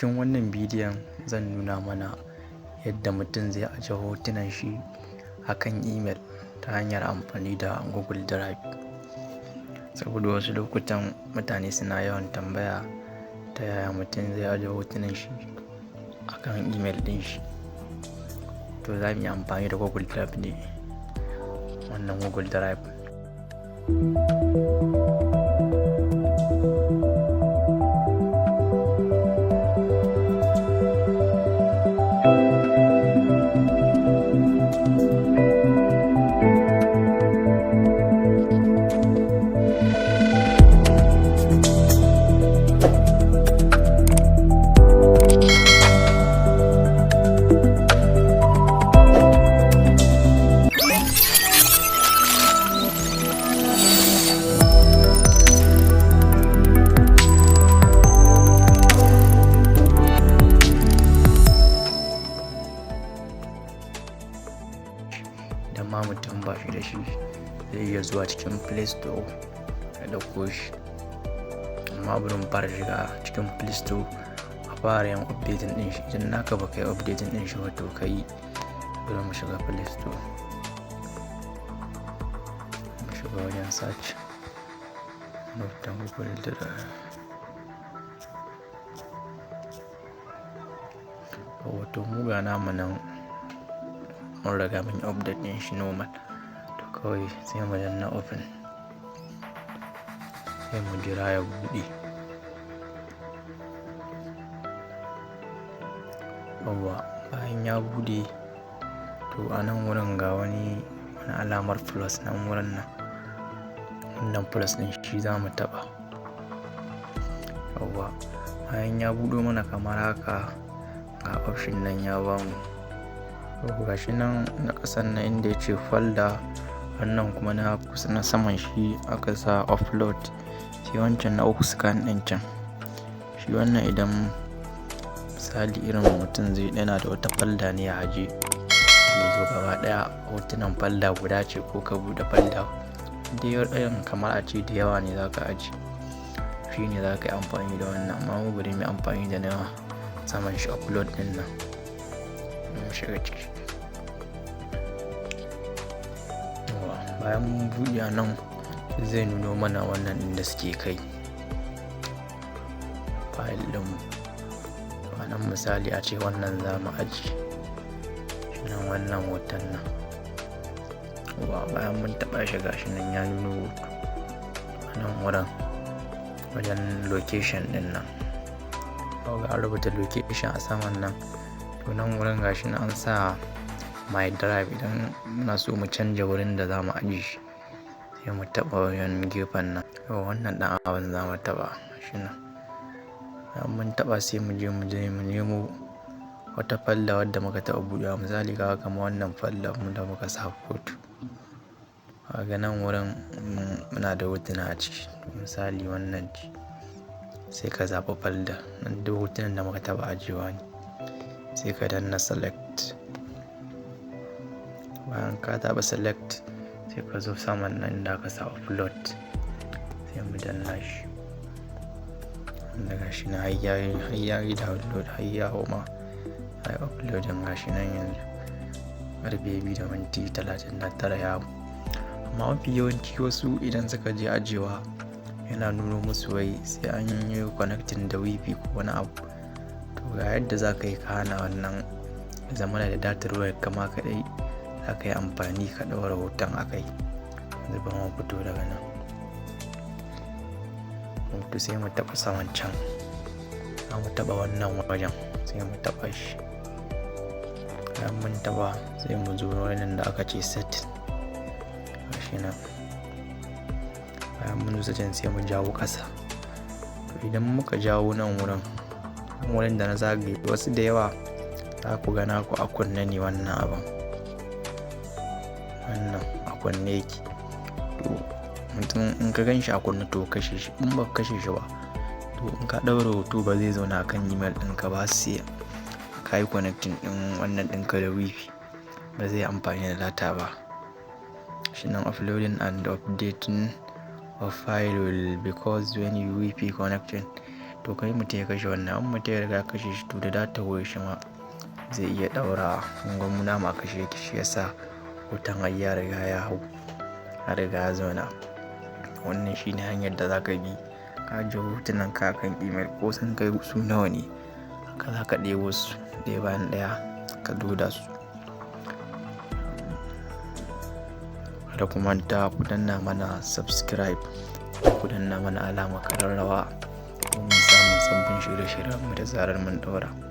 Cikin wannan bidiyon zan nuna mana yadda mutum zai aje hotunan shi akan email ta hanyar amfani da Google Drive. Saboda wasu lokutan mutane suna yawan tambaya ta yaya mutum zai aje hotunan shi akan email ɗin shi. To za mu yi amfani da Google Drive ne, wannan Google Drive. Idan ma mutum ba shi da shi, zai iya zuwa cikin Play Store ya ɗauko shi. Amma bari mu fara shiga cikin Play Store a fara yin updating ɗin shi. Idan naka ba ka yi updating ɗin shi ba, to ka yi. Bari mu shiga Play Store. Mu shiga wajen search. Rubuta Google Drive. Wato mu ga namu nan, mun riga mun yi update ɗin shi normal. To kawai sai mu danna open. Sai mu jira ya buɗe. Yawwa, bayan ya buɗe, to a nan wurin ga wani alamar plus nan wurin nan. Wannan plus ɗin shi za mu taɓa. Yawwa, bayan ya buɗo mana kamar haka, ga option nan ya bamu. To ga shi nan na ƙasan nan inda yace folder, wannan kuma na kusa na saman shi aka sa upload. Sai wancan na uku scan ɗin can. Shi wannan idan misali irin mutum zai yana da wata folder ne a aje, zai zo gaba ɗaya hotunan folder guda ce ko ka buɗe folder. Dai irin kamar a ce da yawa ne za ka aje. Shi ne za ka yi amfani da wannan, amma mu bari mu yi amfani da na saman shi, upload ɗin nan. Mu shiga ciki. Yawwa, bayan mun buɗe a nan zai nuno mana wannan ɗin da suke kai file ɗin. A nan misali a ce wannan za mu ajiye. Shi nan wannan hoton nan. Yawwa, bayan mun taɓa shi, ga shi nan ya nuno hoto. A nan wurin wajen location ɗin nan. Ga an rubuta location a saman nan. To nan wurin ga shi nan an sa my drive, idan muna so mu canja wurin da za mu ajiye shi, sai mu taɓa wajen gefen nan. Yawwa, wannan ɗan abin za mu taɓa shi nan. Bayan mun taɓa, sai mu je mu nemo wata folder wadda muka taɓa buɗewa. Misali, kaga kamar wannan folder mu da muka sa hoto. Kaga nan wurin muna da hotuna a ciki. Misali wannan ce. Sai ka zaɓi folder. Nan duk hotunan da muka taɓa ajiyewa ne. Sai ka danna select. Bayan ka taɓa select, sai ka zo saman nan inda aka sa upload. Sai mu danna shi. Wanda ga shi nan har yayi download, har ya hau ma. Ya yi uploading, ga shi nan yanzu. Karfe 2:39 ya hau. Amma mafi yawanci wasu idan suka je ajiyewa, yana nuno musu wai sai an yi connecting da WiFi ko wani abu. To ga yadda za ka yi ka hana wannan, ya zamana da datar wayar ka ma kaɗai za ka yi amfani ka ɗaura hoton a kai. Yanzu bari mu fito daga nan. To sai mu taɓa saman can. Za mu taɓa wannan wajen, sai mu taɓa shi. Bayan mun taɓa, sai mu zo wurin da aka ce setting. Gashi nan. Bayan mun zo setting, sai mu jawo ƙasa. To idan muka jawo nan wurin, wurin da na zagaye, wasu da yawa za ku ga naku a kunne ne wannan abun. Wannan a kunne yake. To mutum in ka gan shi a kunne, to kashe shi. In ba ka kashe shi ba, to in ka ɗaura hoto ba zai zauna a kan email ɗinka ba sai ka yi connecting ɗin wannan ɗinka da WiFi. Ba zai yi amfani da data ba. Shi nan uploading and updating of file will because when you WiFi connection To kai mutum ya kashe wannan, in mutum ya riga ya kashe shi, to da data wayar shi ma zai iya ɗaura. Kun ga mu namu a kashe yake, shi yasa hoton ai ya riga ya hau, ya riga ya zauna. Wannan shine hanyar da za ka bi ka ajiye hotunan ka akan email, ko sun kai su nawa ne. Haka za ka ɗebo su ɗaya bayan ɗaya ka loda su. Kada ku manta ku danna mana subscribe, ku danna mana alamar ƙararrawa domin samun sabbin shirye-shiryenmu da zarar mun ɗaura.